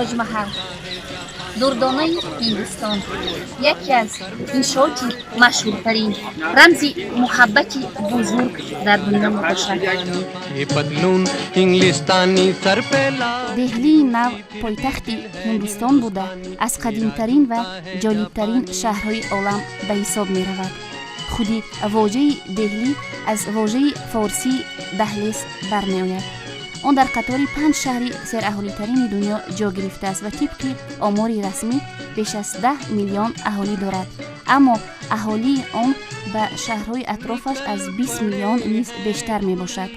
Тоҷмаҳал, дурдонаи Ҳиндустон, яке аз иншооти машҳуртарин, рамзи муҳаббати бузург дар дунё мебошад. Деҳлии Нав пойтахти Ҳиндустон буда, аз қадимтарин ва ҷолибтарин шаҳрҳои олам ба ҳисоб меравад. Худи вожаи Деҳлӣ аз вожаи форсии даҳлез бармеояд. Он дар қатори панҷ шаҳри сераҳолитарини дунё ҷо гирифтааст ва тибқи омори расмӣ беш аз 10 миллион аҳолӣ дорад, аммо аҳолии он ба шаҳрҳои атрофаш аз 20 миллион низ бештар мебошад.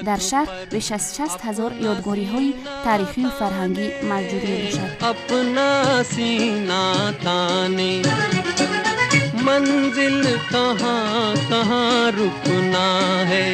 Дар шаҳр беш аз 60 000 ёдгориҳои таърихию фарҳангӣ мавҷуд мебошад. अपना सीना ताने, मंजिल कहाँ कहाँ रुकना है।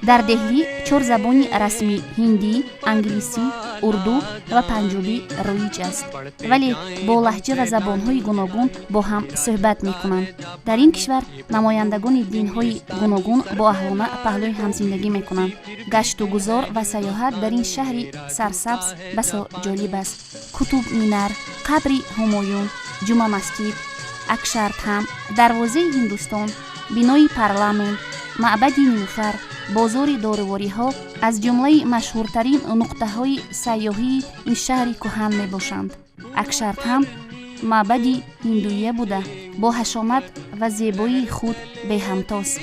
Дар Деҳлӣ чор забони расмӣ: ҳиндӣ, англисӣ, урду ва панҷобӣ роиҷ аст, вале бо лаҳҷа ва забонҳои гуногун бо ҳам суҳбат мекунанд. Дар ин кишвар намояндагони динҳои гуногун боаҳлона паҳлӯи ҳам зиндагӣ мекунанд. Гашту гузор ва сайёҳат дар ин шаҳри сарсабз басо ҷолиб аст. Кутуб Минар, қабри Ҳумоюн, Ҷума Масҷид, Акшардҳам, дарвозаи Ҳиндустон, бинои парламент, маъбади Нилуфар, бозори дорувориҳо аз ҷумлаи машҳуртарин нуқтаҳои сайёҳии ин шаҳри кӯҳан мебошанд. Акшардҳам маъбади ҳиндуия буда, бо ҳашомат ва зебоии худ беҳамтост.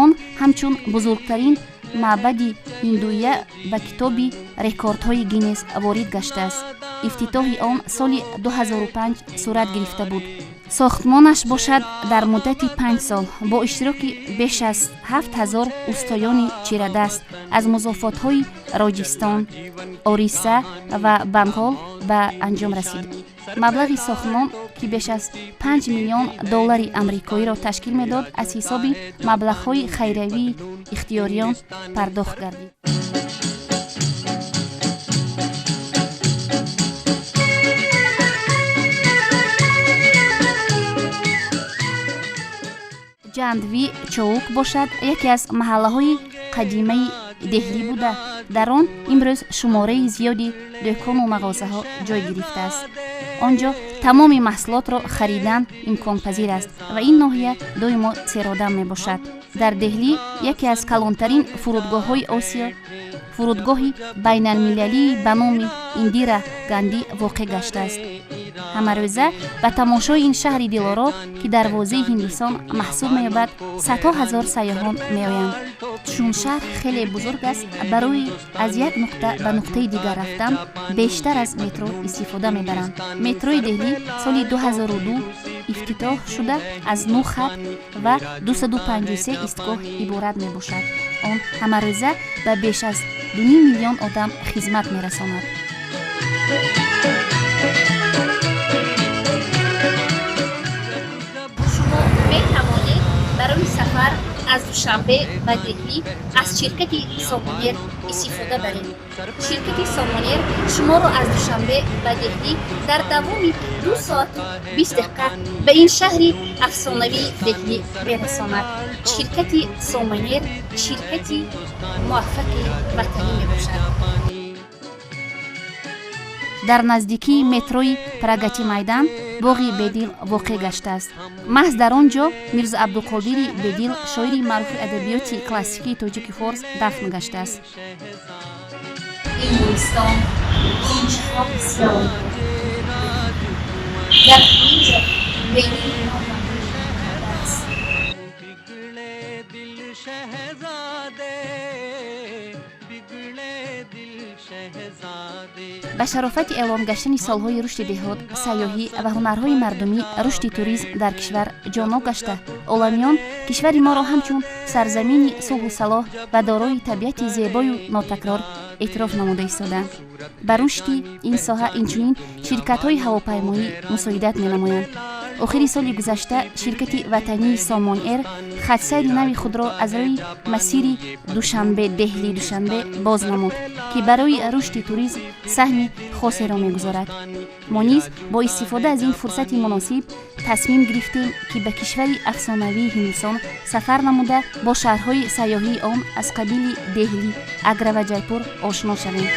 Он ҳамчун бузургтарин маъбади ҳиндуия ба китоби рекордҳои Гиннес ворид гаштааст. Ифтитоҳи он соли 2005 сурат гирифта буд. Сохтмонаш бошад, дар муддати 5 сол бо иштироки беш аз 7000 устоёни чирадаст аз музофотҳои Роҷистон, Ориса ва Бангол ба анҷом расид. Маблағи сохтмон, ки беш аз 5 миллион доллари амрикоиро ташкил медод, аз ҳисоби маблағҳои хайриявии ихтиёриён пардохт гардид. Ҷандви Чоук бошад, яке аз маҳаллаҳои қадимаи Деҳлӣ буда, дар он имрӯз шумораи зиёди дӯкону мағозаҳо ҷой гирифтааст. Он ҷо тамоми маҳсулотро харидан имконпазир аст ва ин ноҳия доимо серодам мебошад. Дар Деҳлӣ яке аз калонтарин фурудгоҳҳои Осиё, фурудгоҳи байналмилалии ба номи Индира Гандӣ воқеъ гаштааст. Ҳамарӯза ба тамошои ин шаҳри дилоро, ки дарвозаи Ҳиндустон маҳсуб меёбад, садҳо ҳазор сайёҳон меоянд. Чун шаҳр хеле бузург аст, барои аз як нуқта ба нуқтаи дигар рафтан бештар аз метро истифода мебаранд. Метрои Деҳлӣ соли 2002 ифтитоҳ шуда, аз 9 хат ва 253 истгоҳ иборат мебошад. Он ҳамарӯза ба беш аз 2,5 миллион одам хизмат мерасонад. Шумо метавонед барои сафар аз Душанбе ба Деҳлӣ аз ширкати Сомонер истифода баред. Ширкати Сомонер шуморо аз Душанбе ба Деҳлӣ дар давоми 2 соату 20 дақиқа ба ин шаҳри афсонавии Деҳлӣ мерасонад. Ширкати Сомонер ширкати муваффақи ватанӣ мебошад. Дар наздикии метрои Прагати Майдан боғи Бедил воқеъ гаштааст. Маҳз дар он ҷо Мирзо Абдуқодири Бедил, шоири маъруфи адабиёти классикии тоҷики форс, дафн гаштааст. Ин гулистон ғунчаҳо бисёр, дар ҳамин ҷо Бедил аст. बिगड़े दिल शहजादे, बिगड़े दिल शहजादे। Ба шарофати эълон гаштани солҳои рушди деҳот, сайёҳӣ ва ҳунарҳои мардумӣ, рушди туризм дар кишвар ҷоннок гашта, оламиён кишвари моро ҳамчун сарзамини сулҳу салоҳ ва дорои табиати зебою нотакрор эътироф намуда истодаанд. Ба рушди ин соҳа инчунин ширкатҳои ҳавопаймоӣ мусоидат менамоянд. Охири соли гузашта ширкати ватании Сомон Эйр хатсайри нави худро аз рӯи масири Душанбе Деҳли Душанбе боз намуд, ки барои рушди туризм саҳми хосеро мегузорад. Мо низ бо истифода аз ин фурсати муносиб тасмим гирифтем, ки ба кишвари афсонавии Ҳиндустон сафар намуда, бо шаҳрҳои сайёҳии он аз қабили Деҳлӣ, Агра ва Ҷайпур ошно шавем.